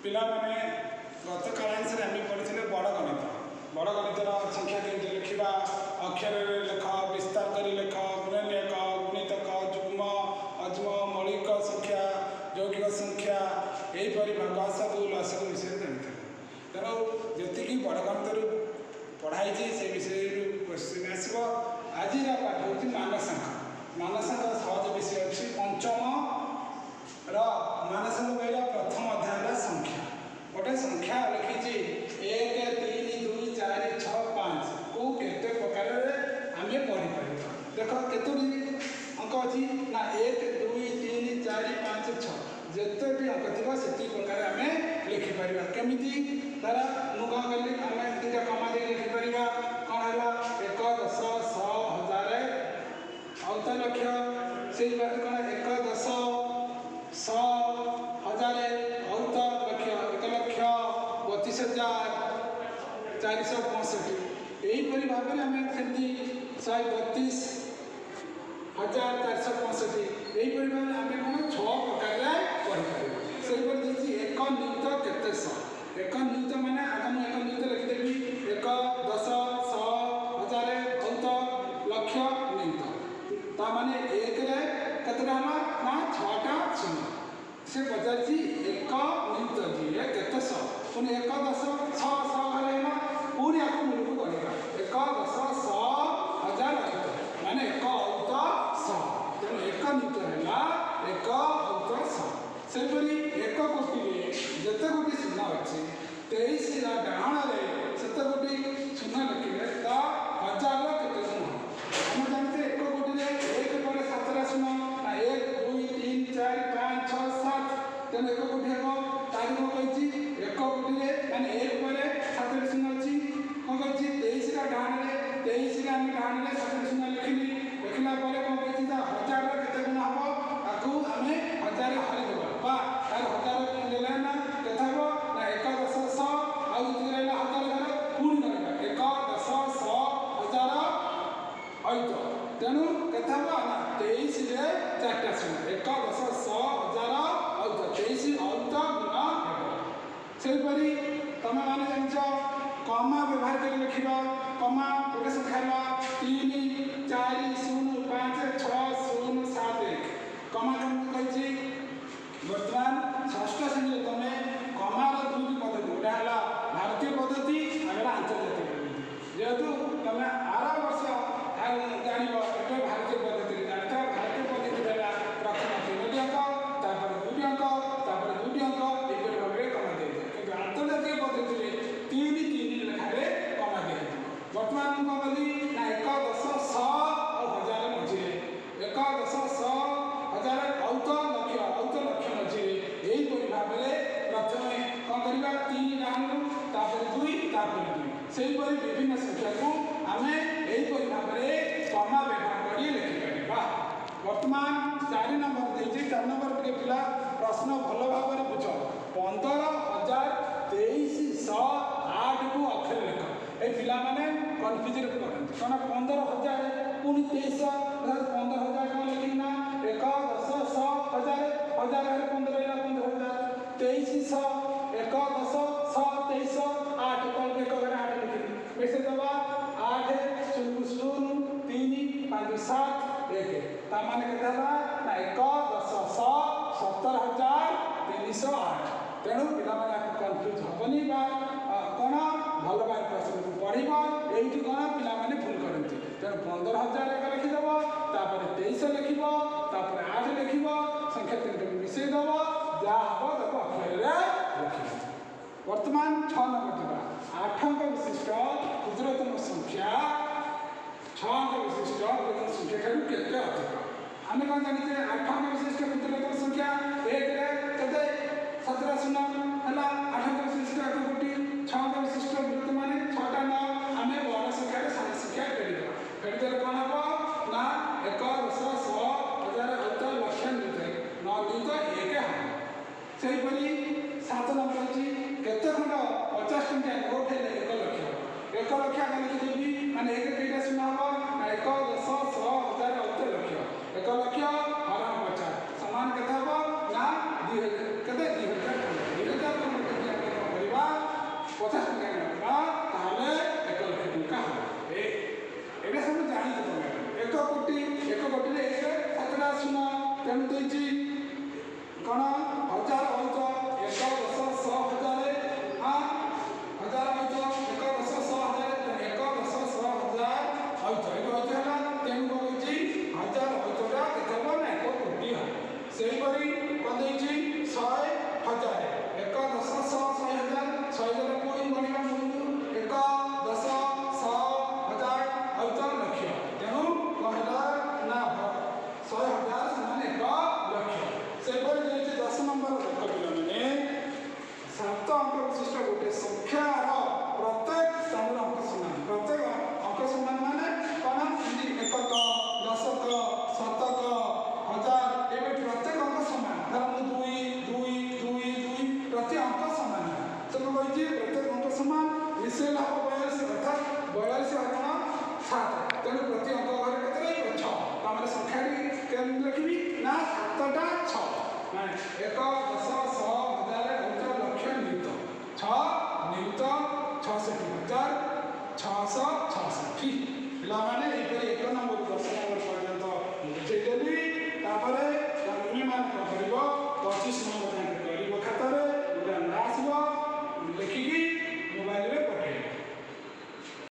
ପିଲାମାନେ, ଗତ କ୍ଲାସରେ ଆମେ ପଢ଼ିଥିଲେ ବଡ଼ ଗଣିତ। ବଡ଼ ଗଣିତର ସଂଖ୍ୟା କେମିତି ଲେଖିବା, ଅକ୍ଷରରେ ଲେଖ, ବିସ୍ତାର କରି ଲେଖ, ଗୁଣନୀୟକ, ଗୁଣିତକ, ଯୁଗ୍ମ, ଅଯୁଗ୍ମ, ମୌଳିକ ସଂଖ୍ୟା, ଯୌଗିକ ସଂଖ୍ୟା, ଏହିପରି ଗସାଗୁ ଲସାଗୁ ବିଷୟରେ ଜାଣିଥିଲେ। ତେଣୁ ଯେତିକି ବଡ଼ ଗଣିତରୁ ପଢ଼ା ହେଇଛି, ସେ ବିଷୟରୁ କ୍ୱେଶ୍ଚିନ୍ ଆସିବ। ଆଜିର ପାଠ ହେଉଛି ମାନସାଙ୍କ। ମାନସାଙ୍କ ସହଜ ବିଷୟ ଅଛି। ପଞ୍ଚମର ମାନସାଙ୍କ ବହିର ପ୍ରଥମ ଅଧ୍ୟାୟ ହେଲା ସଂଖ୍ୟା। ଗୋଟେ ସଂଖ୍ୟା ଲେଖିଛି 1, 3, 2, 4, 6, 5 କୁ କେତେ ପ୍ରକାରରେ ଆମେ ପଢ଼ିପାରିବା। ଦେଖ, କେତୋଟି ଅଙ୍କ ଅଛି ନା 1, 2, 3, 4, 5, 6। ଯେତୋଟି ଅଙ୍କ ଥିବ, ସେତିକି ପ୍ରକାର ଆମେ ଲେଖିପାରିବା। କେମିତି ଧର ମୁଁ କ'ଣ କଲି? ଆମେ ଦୁଇଟା କମା ଦେଇ ଲେଖିପାରିବା। କ'ଣ ହେଲା? 1, 10, 100, ହଜାର, ଅନ୍ତ, ଲକ୍ଷ। ସେଇ କ'ଣ 1, 10, 100, ହଜାର, ଅନ୍ତ, ଲକ୍ଷ। 1,32,465। ଏହିପରି ଭାବରେ ଆମେ ସେମିତି 132,465, ଏହିପରି ଭାବରେ ଆମେ କ'ଣ ଛଅ ପ୍ରକାରରେ ପଢ଼ିପାରିବା। ସେହିପରି ଦେଇଛି 1 ନିୟୁତ କେତେ ଶହ। 1 ନିୟୁତ ମାନେ ଆଗ ମୁଁ 1 ନିୟୁତ ଲେଖିଦେବି। 1, 10, 100, ହଜାର, ଅନ୍ତ, ଲକ୍ଷ, ନିୟୁତ। ତା ମାନେ 1ରେ କେତେଟା ହେଲା ନା ଛଅଟା ଶୂନ। ସେ ପଚାରିଛି 1 ନିୟୁତ ଯିଏ କେତେ ଶହ। ପୁଣି 1, 10, 6, 100 ଘରେ ହେଲା। ପୁଣି ଆକୁ ମୂଳକୁ ଗଣିବା। 1, 10, 100, ହଜାର, ଅୟୁତ, ମାନେ 1 ଅୟୁତ 100। ତେଣୁ 1 ନିୟୁତ ହେଲା 1 ଅୟୁତ 100। ସେହିପରି 1 କୋଟିରେ ଯେତେ ଗୋଟି ଶୂନ ଅଛି, 23ର ଡାହାଣରେ ସେତେ ଗୋଟି ଶୂନ ଲେଖିଲେ ତା ହଜାରର କେତେ ଗୁଣ ହେବ? ଆମେ ଜାଣିଛେ 1 କୋଟିରେ 1 ପରେ ସାତଟା ଶୂନ ନା 1, 2, 3, 4, 5, 6, 7। ତେଣୁ 1 କୋଟି ହେବ। ତାରି କ'ଣ କହିଛି? 1 କୋଟିରେ ମାନେ 1 ପରେ ସାତଟି ଶୂନ ଅଛି। କ'ଣ କହିଛି? 23ର ଡାହାଣରେ। 23ରେ ଆମେ ଡାହାଣରେ ସାତଟି ଶୂନ ଲେଖିଲି। ଲେଖିଲା ପରେ କ'ଣ କହିଛି? ତା ହଜାରର କେତେ ଗୁଣ ହେବ? ତାକୁ ଆମେ ହଜାରେ ହରିଦେବା ବା ତାର ହଜାର ଦେଲେ ନା କେତେ ହେବ ନା 1, 10, 100, ଆଉ ଯେତିକି ରହିଲା ହଜାର ଘରେ ପୁଣି ଗଣିବା। 1, 10, 100, ହଜାର, ଅୟୁତ। ତେଣୁ କେତେ ହେବ ନା 23ରେ ଚାରିଟା ଶୂନ। 1, 10, 100, ହଜାର, ଅୟୁତ, 23 ଅୟୁତ ଗୁଣ ହେବ। ସେହିପରି ତମେମାନେ ଜାଣିଛ କମା ବ୍ୟବହାର କରି ଲେଖିବା। କମା ଗୋଟେ ସଂଖ୍ୟା ହେଲା 3, 4, 0, 5, 6, 0, 7, 1। କମା କେମିତି କହିଛି? ବର୍ତ୍ତମାନ ଷଷ୍ଠ ଶ୍ରେଣୀରେ ତମେ କମାର ଦୁଇଟି ପଦ୍ଧତି, ଗୋଟେ ହେଲା ଭାରତୀୟ ପଦ୍ଧତି, ଆଉ ଗୋଟେ ଆନ୍ତର୍ଜାତିକ ପଦ୍ଧତି। ଯେହେତୁ ତମେ ଆର ବର୍ଷ ଜାଣିବ, ଏବେ ଭାରତୀୟ ପଦ୍ଧତିରେ ଜାଣିଥାଅ। ଭାରତୀୟ ପଦ୍ଧତିରେ ହେଲା ପ୍ରଥମ ତିନୋଟି ଅଙ୍କ, ତାପରେ ଦୁଇଟି ଅଙ୍କ, ତାପରେ ଦୁଇଟି ଅଙ୍କ, ଏପରି ଭାବରେ କମା ଦିଆଯାଏ। କିନ୍ତୁ ଆନ୍ତର୍ଜାତିକ ପଦ୍ଧତିରେ ତିନି ତିନି ଲେଖାରେ କମା ଦିଆଯିବ। ବର୍ତ୍ତମାନ ମୁଁ କ'ଣ କଲି ନା 1, 10, 100 ଆଉ ହଜାର ମଝିରେ, 1, 10, 100, ହଜାର, ଅୟୁତ, ଲକ୍ଷ, ଅୟୁତ ଲକ୍ଷ ମଝିରେ ଏହିପରି ଭାବରେ ପ୍ରଥମେ କ'ଣ କରିବା? ତିନି ଡାହାଣରୁ, ତାପରେ ଦୁଇ, ତାପରେ ଦୁଇ। ସେହିପରି ବିଭିନ୍ନ ସଂଖ୍ୟାକୁ ଆମେ ଏହିପରି ଭାବରେ କମା ବ୍ୟବହାର କରି ଲେଖିପାରିବା। ବର୍ତ୍ତମାନ 4 ନମ୍ବର ଦେଇଛି। 4 ନମ୍ବର ଟିକେ ପିଲା ପ୍ରଶ୍ନ ଭଲ ଭାବରେ ବୁଝ। 15,2308କୁ ଅକ୍ଷର ଲେଖ। ଏଇ ପିଲାମାନେ କନଫ୍ୟୁଜରେ ପଡ଼ନ୍ତି। କ'ଣ 15,000 ପୁଣି 2300? 15,000 କ'ଣ ଲେଖିବି ନା 1, 10, 100, ହଜାର, ହଜାର ଘରେ 15 ହେଲା 15,000। 2300, 1, 10, 100, 2300, 8, ତଳକୁ ଏକ ଘରେ 8 ଲେଖିବି। ମିଶେଇ ଦେବା। 8, 0, 0, 3, 5, 7, 1। ତା ମାନେ କେତେ ହେଲା ନା 1, 10, 100, 17,308। ତେଣୁ ପିଲାମାନେ ଆକୁ କନଫ୍ୟୁଜ୍ ହେବନି ବା କ'ଣ ଭଲ ଭାବେ ପ୍ରଶ୍ନକୁ ପଢ଼ିବ। ଏଇଠି କ'ଣ ପିଲାମାନେ ଭୁଲ କରନ୍ତି। ତେଣୁ 15,000 ଏକ ଲେଖିଦେବ, ତାପରେ 23 ଲେଖିବ, ତାପରେ 8 ଲେଖିବ, ସଂଖ୍ୟା ତିନିଟାକୁ ମିଶେଇ ଦେବ, ଯାହା ହେବ ତାକୁ ଅକ୍ଷରରେ ଲେଖିବ। ବର୍ତ୍ତମାନ 6 ନମ୍ବର ଯିବା। 8 ଅଙ୍କ ବିଶିଷ୍ଟ କ୍ଷୁଦ୍ରତମ ସଂଖ୍ୟା 6 ଅଙ୍କ ବିଶିଷ୍ଟ କ୍ଷୁଦ୍ରତମ ସଂଖ୍ୟା ଠାରୁ କେତେ ଅଧିକ? ଆମେ କ'ଣ ଜାଣିଛେ? 8 ଅଙ୍କ ବିଶିଷ୍ଟ କ୍ଷୁଦ୍ରତମ ସଂଖ୍ୟା 1ରେ କେତେ? ସାତଟା ଶୂନ ହେଲା 8 ଅଙ୍କ ବିଶିଷ୍ଟ 1 କୋଟି। 6 ଅଙ୍କ ବିଶିଷ୍ଟ ବୃତ୍ତ ମାନେ ଛଅଟା ନଅ। ଆମେ ବଡ଼ ସଂଖ୍ୟାରେ ସାନ ସଂଖ୍ୟା ଫେଡ଼ିଦେବା। ଫେଡ଼ିଦେଲେ କ'ଣ ହେବ ନା 1, 10, 100, ହଜାର, ଅୟୁତ, ଲକ୍ଷ, ନିୟୁତ, ନଅ, ନିୟୁତ, 1 ହେବ। ସେହିପରି 7 ନମ୍ବର ଅଛି, କେତେ ଖଣ୍ଡ 50 ଟଙ୍କିଆ ନୋଟ୍ ହେଲେ 1 ଲକ୍ଷ ହେବ? 1 ଲକ୍ଷ ଆଗ ଲେଖିଦେବି। ମାନେ 1 କେଇଟା ଶୂନ ହେବ ନା 1, 10, 100, ହଜାର, ଅୟୁତ, ଲକ୍ଷ। 1 ଲକ୍ଷ ହରଣ 50 ସମାନ କେତେ ହେବ ନା 2,000। କେତେ? 2,000 ଖଣ୍ଡ। 2,000 ଖଣ୍ଡ। ଏକ୍ସେଲ ହେବ 42, ଅର୍ଥାତ୍ 42 ହରଣ 7। ତେଣୁ ପ୍ରତି ଅଙ୍କ ଘରେ କେତେ ରହିବ? 6। ତାମାନେ ସଂଖ୍ୟାଟି କେମିତି ଲେଖିବି ନା 7ଟା 6, ମାନେ 1, 10, 100, 1000, ଅୟୁତ, ଲକ୍ଷ, ନିୟୁତ। 6 ନିୟୁତ 66 ହଜାର 666। ପିଲାମାନେ, ଏହିପରି 1 ନମ୍ବରକୁ